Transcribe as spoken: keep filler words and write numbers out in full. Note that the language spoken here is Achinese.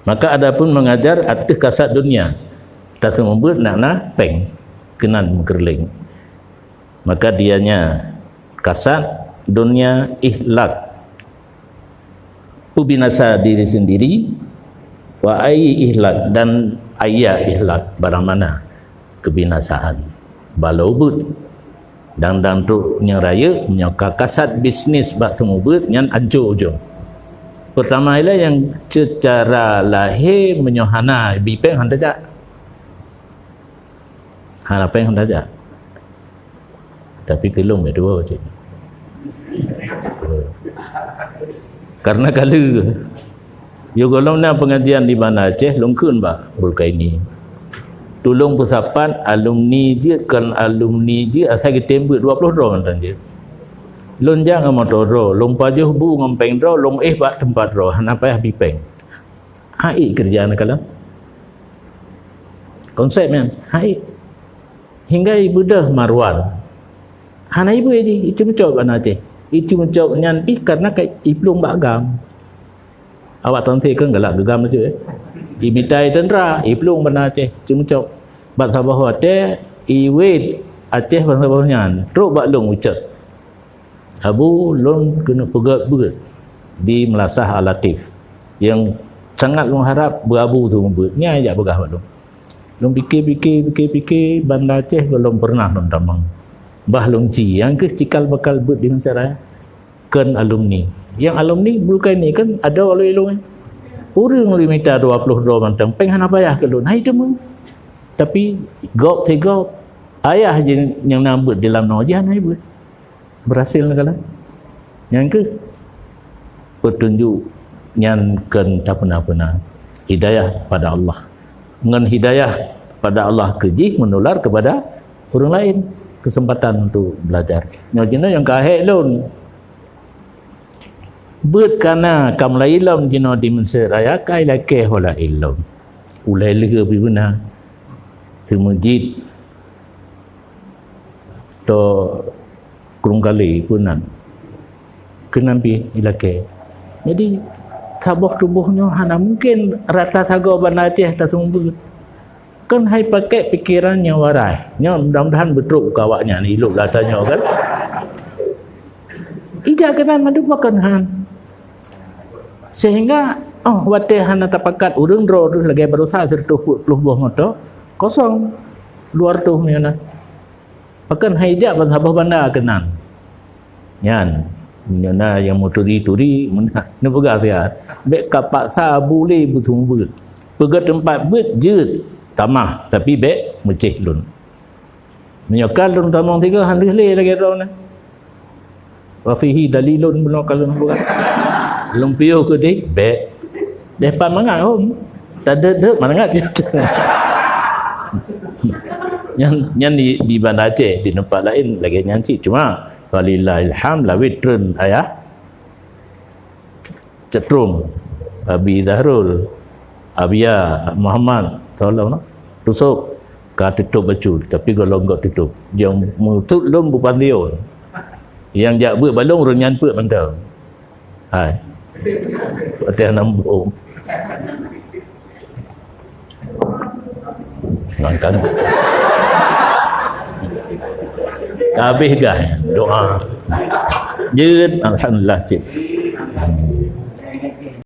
Maka adapun mengajar ateueh kasat dunia, taseumeubeuet nak na péng keunan meukeureuléng. Maka dianya kasat dunia ihlak, peubinasa diri sendiri, wa ayyi ihlak, dan ayya ihlak, barang mana kebinasaan. Balo beuet. Dan, dan trok nyang rayeuk, meunyoe ka kasat bisnis bak seumeubeuet, nyan ancô ujong. Pertama ialah nyang seucara lahé meunyoe hana bipéng, hana tajak. Hana péng, hana tajak. Tapi keu lôn bèk tuwoe cit. Karena ka lheueh. Yôh gohlom na pengajian di Banda Aceh, lôn kheun bak Bulkaini. Tulông peusapat alumni jeuet, kon alumni jeuet, asai geutem beuet, dua ploh droe mantong jeuet. Lôn jak ngon moto droe, lôn pajoh bu ngon péng droe, lôn éh bak teumpat droe, hana payah bipéng. Hai keureuja na kalon. Konsep nyan, hai. Hingga ibeudôh Marwan. Hana ibeue jih, iceumeujok bak Banda Aceh. Iceumeujok nyan pih karena ka iplueng bak GAM. Awak Tonsé kan galak geuGAM laju, eh. Imita teuntara, iplueng Banda Aceh, iceumeujok. Bak saboh watèe iwet Aceh bak saboh nyan, trok bak lôn ucok. Abu, lôn keuneuk peugöt beuet di Meulasah Al-Latif. Nyang sangat lôn harap beu Abu tu beuet. Nyan jak peugah bak lôn. Lôn pike-pike, pike-pike, Banda Aceh gohlom pernah lôn tamong. Bah lôn ci, nyang keuh cikal bakal beuet di Mesir Raya. Kon alumni. Nyang alumni Bulkaini kan adoe lôn ilôn. Ureueng lôn mita dua ploh droe mantong, péng hana payah keu lôn. Hai teuma. Tapi gob sigob, ayah jih nyang na beuet di lam noe jih hana beuet. Berhasil neukalon. Nyan keuh peutunjuk nyan kon tapeuna-peuna. Hidayah pada Allah. Ngon hidayah pada Allah keu jih menular kepada ureueng laén. Kesempatan untuk belajar. Nyoe jinoe nyang ka hék lôn. Beuet kana ka mulai ilom jinoe di Mesir Raya, ka ilakèe ho laén lom. Ulèe lheueh pih beuna. Seumeujid to Krueng Kalé peunan. Keunan pih ilakèe. Jadi, saboh tuboh nyoe hana mungken rata sagoe Banda Aceh taseumeubeuet. Kon hai pakèk pikeran nyang warai. Nyoe mudah-mudahan beutrok keu awaknyan, ilok lata nyoe kan. Ija keunan mandum pakon han. Sehingga, oh, watèe hana tapakat ureueng droe tu lagèe baroesa sireutoh peuet ploh boh moto, kosong dua reutôh meunyoe na. Pakon hai jak ban saboh banda keunan. Nyan, meunyoe na nyang meuturi-turi, meunan neupeugah siat. Bèk ka paksa bulèe beuseumeubeuet. Peugöt teumpat beuet jeuet tamah, tapi bèk meucéh lôn. Meunyoe ka lôn tamong sigoe, han lheueh lé lagèe droeneuh. Wa fihi dalilun, bunoe ka lôn peugah. Lôn piôh keudéh, bèk. Deh pat mangat hom. Tadeuet-deuet mangat. Nyan, nyan di, di Banda Aceh, di teumpat laén lagèe nyan cit. Cuma, walillahil hamd, lawét treun ayah. Cetrum, Abi Zahrul, Abia, Muhammad, tolong noh. Tusok, ka tutup bacut, tapi golom gok tutup. Nyang meutut lom bupan lion. Nyang jak beuet balong ureueng nyan peuet mantong. Hai. Watèe nambong. Ngon kanu. Habéh gah doa. Jeuet, alhamdulillah cit.